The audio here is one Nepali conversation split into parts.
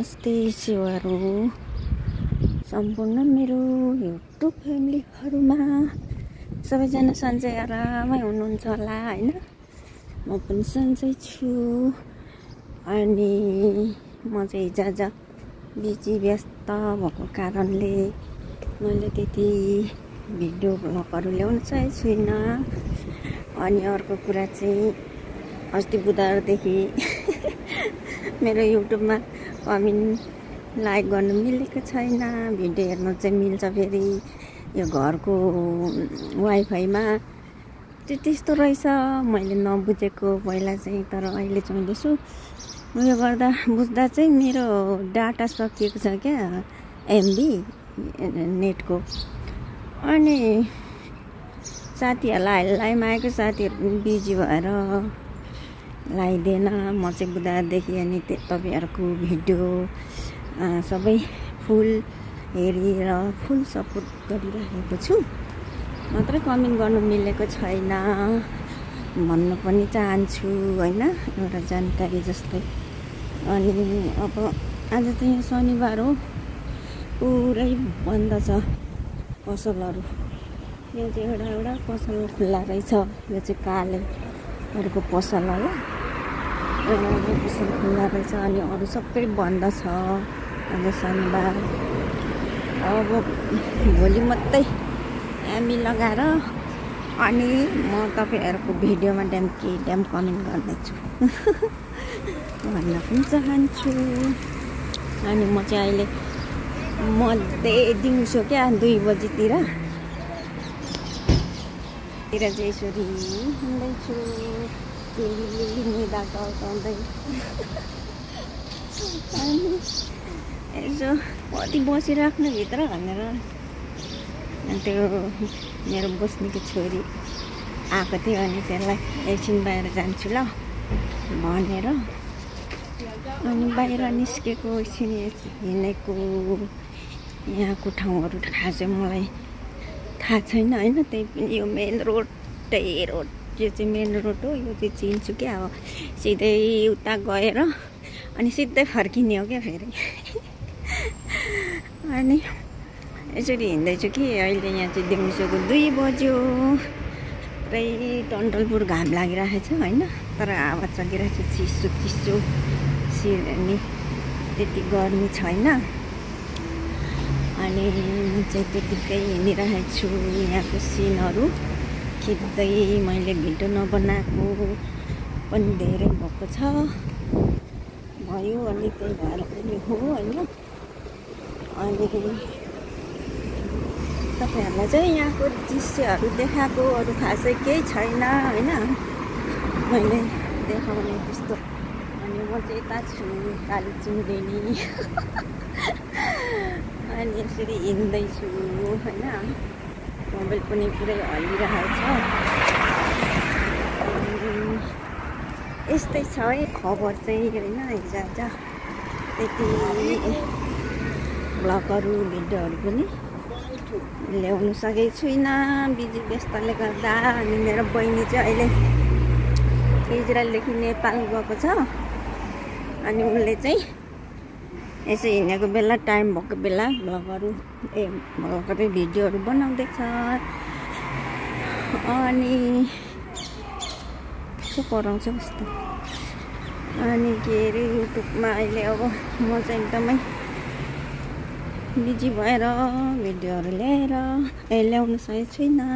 नमस्ते सेवाहरू सम्पूर्ण मेरो युट्युब फ्यामिलीहरूमा सबैजना सन्चै आरामै हुनुहुन्छ होला हैन। म पनि सन्चै छु। अनि म चाहिँ हिजो बिजी व्यस्त भएको कारणले मैले त्यति भिडियो भ्लगहरू ल्याउन सकेको छुइनँ। अनि अर्को कुरा चाहिँ अस्ति बुधबारदेखि मेरो युट्युबमा कमेन्ट लाइक गर्नु मिलेको छैन। भिडियो हेर्नु चाहिँ मिल्छ, फेरि यो घरको वाइफाईमा त्यस्तो रहेछ। मैले नबुझेको पहिला चाहिँ, तर अहिले चाहिँ उयो गर्दा बुझ्दा चाहिँ मेरो डाटा सकिएको छ क्या, एमबी नेटको। अनि साथीहरूलाई लगाइमागेको, साथीहरू बिजी भएर लगाइदिएन। म चाहिँ बुधबारदेखि अनि तपाईँहरूको भिडियो सबै फुल हेरेर फुल सपोर्ट गरिरहेको छु। मात्रै कमेन्ट गर्नु मिलेको छैन भन्नु पनि चाहन्छु हैन, एउटा जानकारी जस्तै। अनि अब आज चाहिँ शनिबार हो, पुरै बन्द छ पसलहरू। यो चाहिँ एउटा पसल खुल्ला रहेछ, यो चाहिँ कालेहरूको पसल होला, एउटा पसल खुल्ला रहेछ। अनि अरू सबै बन्द छ आज शनिबार। अब भोलि मात्रै एमबी लगाएर अनि म तपाईँहरूको भिडियोमा ड्याम कमेन्ट गर्नेछु भन्न पनि चाहन्छु। अनि म चाहिँ अहिले दिउँसो क्या 2 बजीतिर चाहिँ यसरी हिँड्दैछु, मैदा टल्काउँदै। अनि यसो कति बसिराख्नु भित्र भनेर त्यो मेरो बस्नेको छोरी आएको थियो, अनि त्यसलाई एकछिन बाहिर जान्छु ल भनेर अनि बाहिर निस्केको। एकछिन हिँडेको, यहाँको ठाउँहरू खास चाहिँ मलाई थाहा छैन हैन। त्यही पनि यो मेन रोड, त्यही रोड, यो चाहिँ मेन रोड हो। यो चाहिँ चिन्छु क्या। अब सिधै उता गएर अनि सिधै फर्किने हो क्या फेरि। अनि यसरी हिँड्दैछु कि अहिले यहाँ चाहिँ दिउँसोको 2 बज्यो। पुरै टन्टलपुर घाम लागिरहेको छ हैन, तर हावा चलिरहेको छ, चिसो अनि त्यति गर्मी छैन। अनि म चाहिँ त्यतिकै हिँडिरहेको छु, यहाँको सिनहरू खिच्दै। मैले भिडियो नबनाएको पनि धेरै भएको छ, भयो अनि त्यही भएर पनि हो होइन। अनि तपाईँहरूलाई चाहिँ यहाँको दृश्यहरू देखाएको, अरू खासै केही छैन होइन मैले देखाउने त्यस्तो। अनि म चाहिँ यता छु कालीचुङ्डेनी अनि यसरी हिँड्दैछु होइन। मोबाइल पनि पुरै हल्लिरहेको छ। यस्तै छ है खबर चाहिँ होइन। हिजो त्यति भ्लगहरू भिडियोहरू पनि ल्याउनु सकेको छुइनँ बिजी व्यस्तले गर्दा। अनि मेरो बहिनी चाहिँ अहिले इजरायलदेखि नेपाल गएको छ। अनि उसले चाहिँ यसो हिँडेको बेला, टाइम भएको बेला भ्लगहरू भिडियोहरू बनाउँदैछ। अनि के कराउँछ कस्तो। अनि के अरे युट्युबमा अहिले अब म चाहिँ एकदमै बिजी भएर भिडियोहरू ल्याउन सकेको छुइनँ।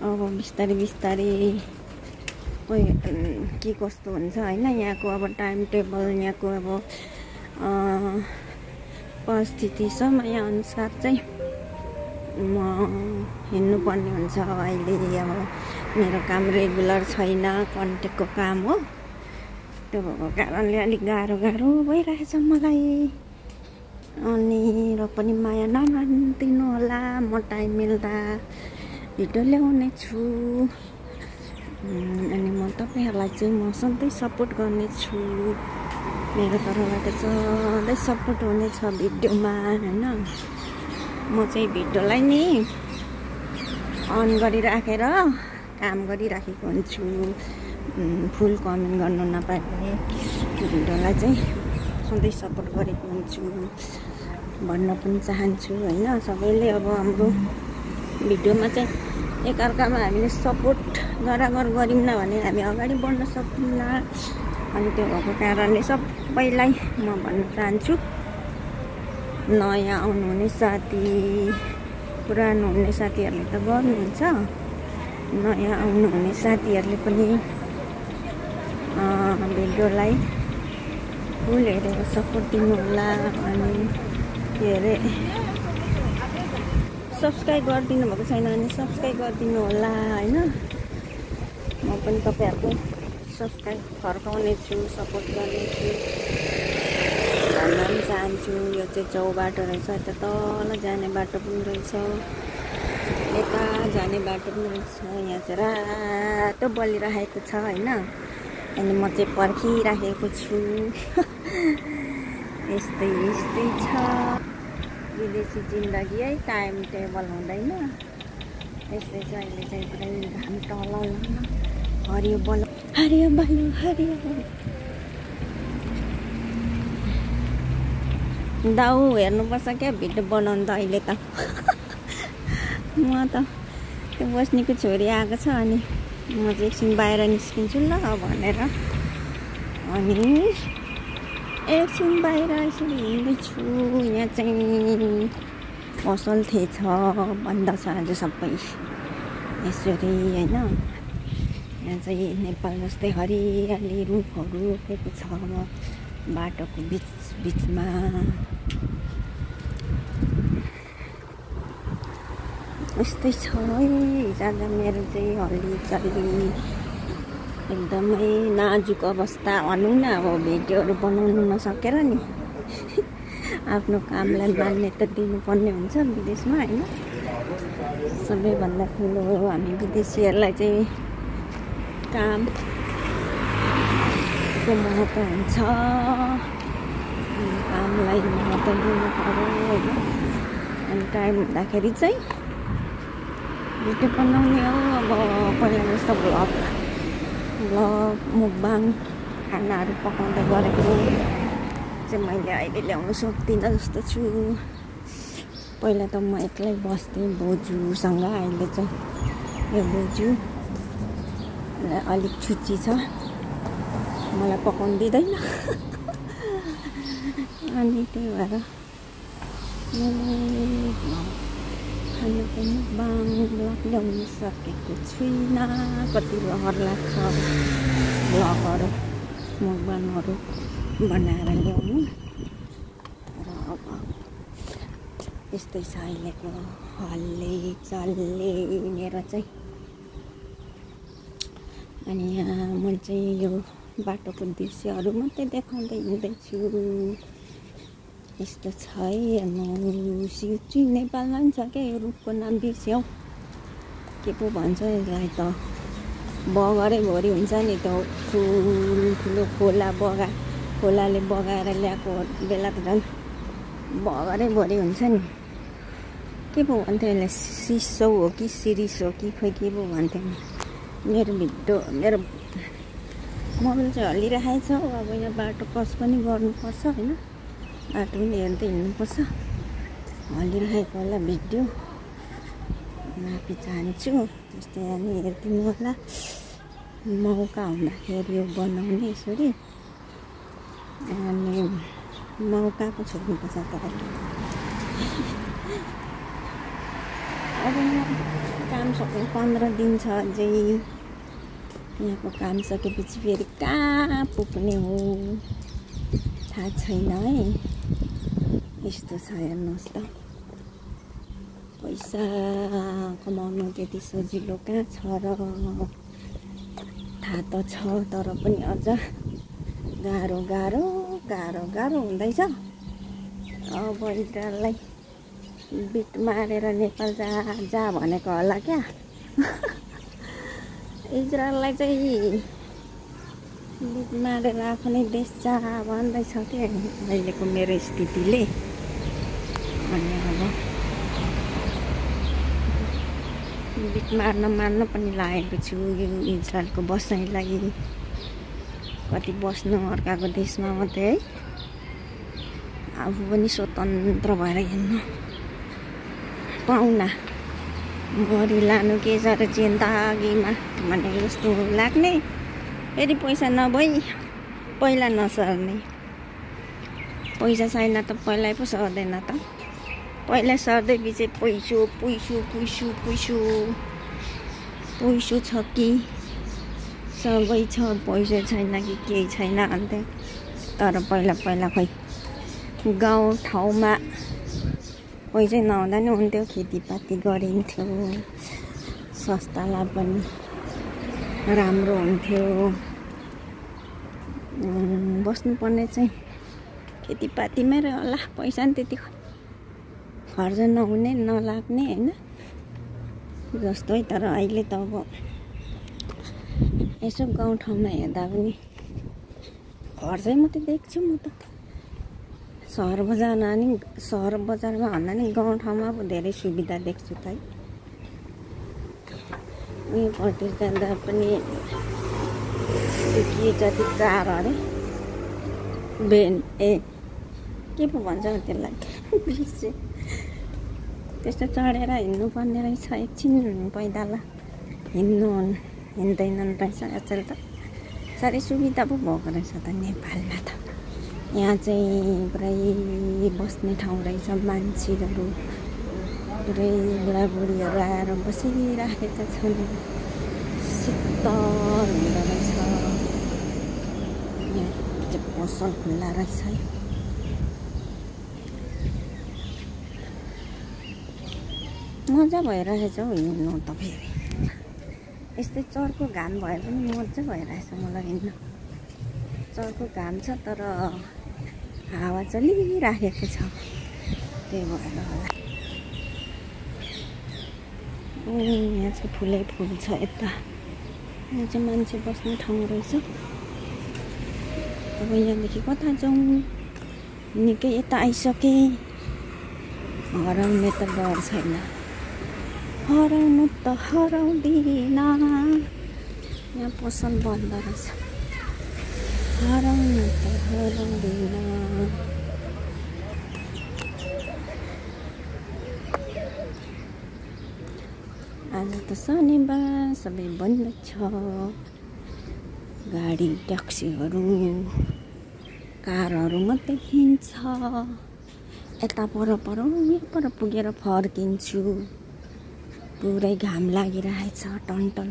अब बिस्तारै के कस्तो हुन्छ होइन। यहाँको अब टाइम टेबल, यहाँको अब परिस्थिति समयअनुसार चाहिँ म हिँड्नुपर्ने हुन्छ। अहिले अब मेरो काम रेगुलर छैन, कन्ट्याक्टको काम हो। त्यो भएको कारणले अलिक गाह्रो भइरहेछ मलाई। अनि र पनि माया नमानिदिनु होला, म टाइम मिल्दा भिडियो ल्याउने छु। अनि म तपाईँहरूलाई चाहिँ म सधैँ सपोर्ट गर्नेछु। मेरो तर्फबाट सधैँ सपोर्ट हुनेछ भिडियोमा होइन। म चाहिँ भिडियोलाई नि अन गरिराखेर काम गरिराखेको हुन्छु। फुल कमेन्ट गर्नु नपाए पनि भिडियोलाई चाहिँ सधैँ सपोर्ट गरेको हुन्छु भन्न पनि चाहन्छु होइन। सबैले अब हाम्रो भिडियोमा चाहिँ एकअर्कामा हामीले सपोर्ट गरागर गरिन्न भने हामी अगाडि बढ्न सक्दैनौँ। अनि त्यो भएको कारणले सबैलाई म भन्न चाहन्छु, नयाँ आउनुहुने साथी, पुरानो हुने साथीहरूले त गर्नुहुन्छ, नयाँ आउनुहुने साथीहरूले पनि भिडियोलाई फुल हेरेर सपोर्ट दिनु होला। अनि के अरे सब्सक्राइब गरिदिनु भएको छैन भने सब्सक्राइब गरिदिनु होला होइन। म पनि तपाईँहरूको सब्सक्राइब फर्काउने छु, सपोर्ट गर्नेछु भन्न पनि चाहन्छु। यो चाहिँ चौबाटो रहेछ, यता तल जाने बाटो पनि रहेछ, यता जाने बाटो पनि रहेछ। यहाँ चाहिँ रातो बलिरहेको छ होइन। अनि म चाहिँ पर्खिराखेको छु। यस्तै यस्तै छ विदेशी जिन्दगी है, टाइम टेबल हुँदैन। यस्तै छ अहिले चाहिँ पुरै घाम टलाउन हरियो बल हरियो बलो हरियो दाउ हेर्नुपर्छ क्या भिडियो बनाउनु त अहिले त। म त त्यो बस्नेको छोरी आएको छ अनि म चाहिँ एकछिन बाहिर निस्किन्छु ल भनेर अनि एकछिन बाहिर यसरी हिँड्दैछु। यहाँ चाहिँ पसल थिएछ, बन्द छ आज सबै यसरी होइन। यहाँ चाहिँ नेपाल जस्तै हरियाली रुखहरू रोपेको छ बाटोको बिचमा। यस्तै छ है जाँदा मेरो चाहिँ हल्लीचल्ली एकदमै नाजुक अवस्था भनौँ न। अब भिडियोहरू बनाउनु नसकेर नि आफ्नो कामलाई मान्यता दिनुपर्ने हुन्छ विदेशमा होइन। सबैभन्दा ठुलो हामी विदेशीहरूलाई चाहिँ कामको महत्त्व हुन्छ, कामलाई महत्त्व दिनु पर्यो होइन। अनि टाइम हुँदाखेरि चाहिँ भिडियो बनाउने हो। अब पहिला जस्तो भ्लग मुकबाङ खानाहरू पकाउँदै गरेको चाहिँ मैले अहिले ल्याउनु सक्दिनँ जस्तो छु। पहिला त म एक्लै बस्थेँ बोजूसँग, अहिले चाहिँ यो बोजू अलिक छुच्ची छ, मलाई पकाउनु दिँदैन। अनि त्यही भएर खानाको मुकबाङ भ्लग ल्याउनु सकेको छुइनँ। कति रहर लाग्छ भ्लगहरू मुकबाङहरू बनाएर ल्याउनु। र अब यस्तै छ अहिलेको हल्ले चल्ले मेरो चाहिँ। अनि यहाँ म चाहिँ यो बाटोको दृश्यहरू मात्रै देखाउँदै हिँड्दैछु। यस्तो छ है। सिउची नेपालमा पनि छ क्या यो रुखको नाम बिर्स्यौ के पो भन्छ यसलाई त, बगरैभरि हुन्छ नि त्यो ठुलो खोलाले बगाएर ल्याएको बेला त झन् बगरैभरि हुन्छ नि। के पो भन्थ्यो यसलाई, सिसौ हो कि सिरिस हो कि खोइ के पो भन्थ्यो। मेरो मोबाइल चाहिँ हल्लिरहेको छ। अब यहाँ बाटो क्रस पनि गर्नुपर्छ होइन, बाटो पनि हेर्दै हिँड्नुपर्छ। हल्लिरहेको होला भिडियो, माफी चाहन्छु। त्यस्तै अनि हेरिदिनु होला। मौका हुँदाखेरि यो बनाउने यसरी, अनि मौका पो छोड्नुपर्छ तपाईँले। अब काम सक्ने 15 दिन छ अझै। यहाँको काम सकेपछि फेरि कहाँ पुग्ने हो थाहा छैन है। यस्तो छ हेर्नुहोस् त, पैसा कमाउनु त्यति सजिलो कहाँ छ र, थाहा त छ तर पनि अझ गाह्रो हुँदैछ। अब इजरायललाई बिट मारेर नेपाल जा भनेको होला क्या। इजरायललाई चाहिँ बिट मारेर आफ्नै देश जा भन्दैछ क्या अहिलेको मेरो स्थितिले। अनि अब बिट मार्न पनि लागेको छु यो इजरायलको बसाइँलाई। कति बस्नु अर्काको देशमा मात्रै है, आफू पनि स्वतन्त्र भएर हिँड्नु पाउना गरी लानु के छ र जिन्दगीमा भनेको जस्तो लाग्ने फेरि पैसा नभई पहिला नसर्ने पैसा छैन त पहिल्यै पो सर्दैन त पहिला सर्दै पछि पैसो छ कि सबै छ पैसा छैन कि केही छैन अन्त तर पहिला खै गाउँ ठाउँमा पैसै नहुँदा नि हुन्थ्यो खेतीपाती गरिन्थ्यो स्वास्थ्यलाई पनि राम्रो हुन्थ्यो बस्नुपर्ने चाहिँ खेतीपातीमै रह्यो होला पैसा नि त्यति खर्च नहुने नलाग्ने होइन जस्तो है तर अहिले त अब यसो गाउँठाउँमा हेर्दा पनि खर्चै मात्रै देख्छु म त सहर बजारमा भन्दा नि गाउँठाउँमा पो धेरै सुविधा देख्छु त है उयोपट्टि जाँदा पनि के जति कार अरे के पो भन्छ त्यसलाई त्यस्तो चढेर हिँड्नुपर्ने रहेछ एकछिन पैदल हिँड्दैनन् रहेछ आजकल त साह्रै सुविधा पो भएको रहेछ त नेपालमा त यहाँ चाहिँ पुरै बस्ने ठाउँ रहेछ मान्छेहरू पुरै बुढाबुढीहरू आएर बसिराखेका छन् शीतल हुँदो रहेछ यहाँ चाहिँ पसल खुल्ला रहेछ है मजा भइरहेछ हौ हिँड्नु त फेरि यस्तै चर्को घाम भए पनि मजा भइरहेछ मलाई हिँड्न चर्को घाम छ तर हावा चलिराखेको छ त्यही भएर होला यहाँ चाहिँ फुलै फुल छ यता यहाँ चाहिँ मान्छे बस्ने ठाउँ रहेछ अब यहाँदेखि कता जाउँ निकै यता आइसकेँ हराउने त डर छैन हराउनु त हराउँदिन यहाँ पसल बन्द रहेछ हराउनु त हराउँदिन आज त शनिबार सबै बन्द छ गाडी ट्याक्सीहरू कारहरू मात्रै हिँड्छ यता पर यहाँ पुगेर फर्किन्छु पुरै घाम लागिरहेछ टन्टल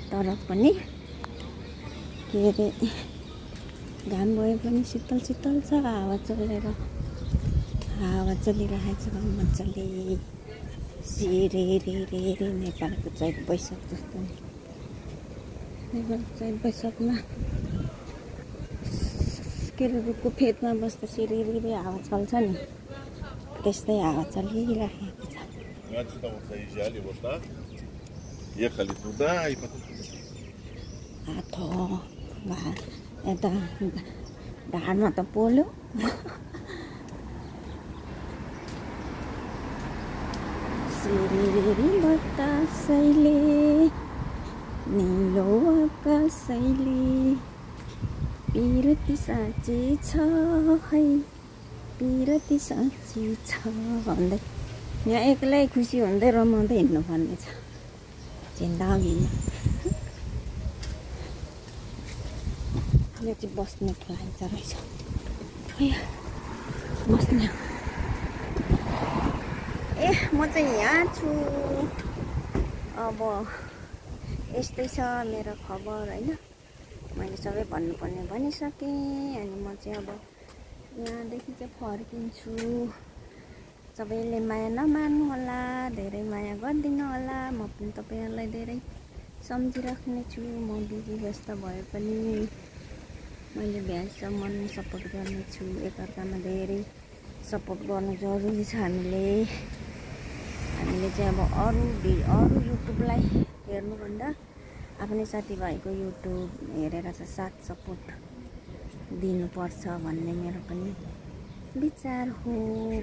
तर पनि के अरे घाम भए पनि शीतल छ हावा चलिरहेछ मजाले सिरेरे नेपालको चैत वैशाख जस्तो नेपालको चैत वैशाखमा के अरे रुखको फेदमा बस्दा सिरेरे हावा चल्छ नि त्यस्तै हावा चलिरहेको छ Antes estavam sair já ali, voltar. Jechali tuda i potem. A to यता ढाडमा त पोल्यो सिरिरी बतासैले निलो आकाशैले पिरती साँची छ है पिरती साँची छ भन्दै यहाँ एक्लै खुसी हुँदै रमाउँदै हिँड्नुपर्ने छ जिन्दगीमा यहाँ चाहिँ बस्ने ठाउँछ रहेछ बस्ने म चाहिँ यहाँ छु अब यस्तै छ मेरो खबर होइन मैले सबै भन्नुपर्ने भनिसकेँ अनि म चाहिँ अब यहाँदेखि चाहिँ फर्किन्छु सबैले माया नमार्नु होला धेरै माया गरिदिनु होला म पनि तपाईँहरूलाई धेरै सम्झिराख्ने छु म बिजी व्यस्त भए पनि मैले भ्यासम्म सपोर्ट गर्नेछु एकअर्कामा धेरै सपोर्ट गर्नु जरुरी छ हामीले चाहिँ अब अरू युट्युबलाई हेर्नुभन्दा आफ्नै साथीभाइको युट्युब हेरेर चाहिँ साथ सपोर्ट दिनुपर्छ भन्ने मेरो पनि विचार हो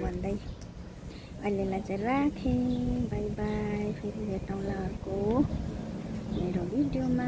भन्दै अहिलेलाई चाहिँ राखेँ बाई बाई फेरि भेटौँला अर्को मेरो भिडियोमा।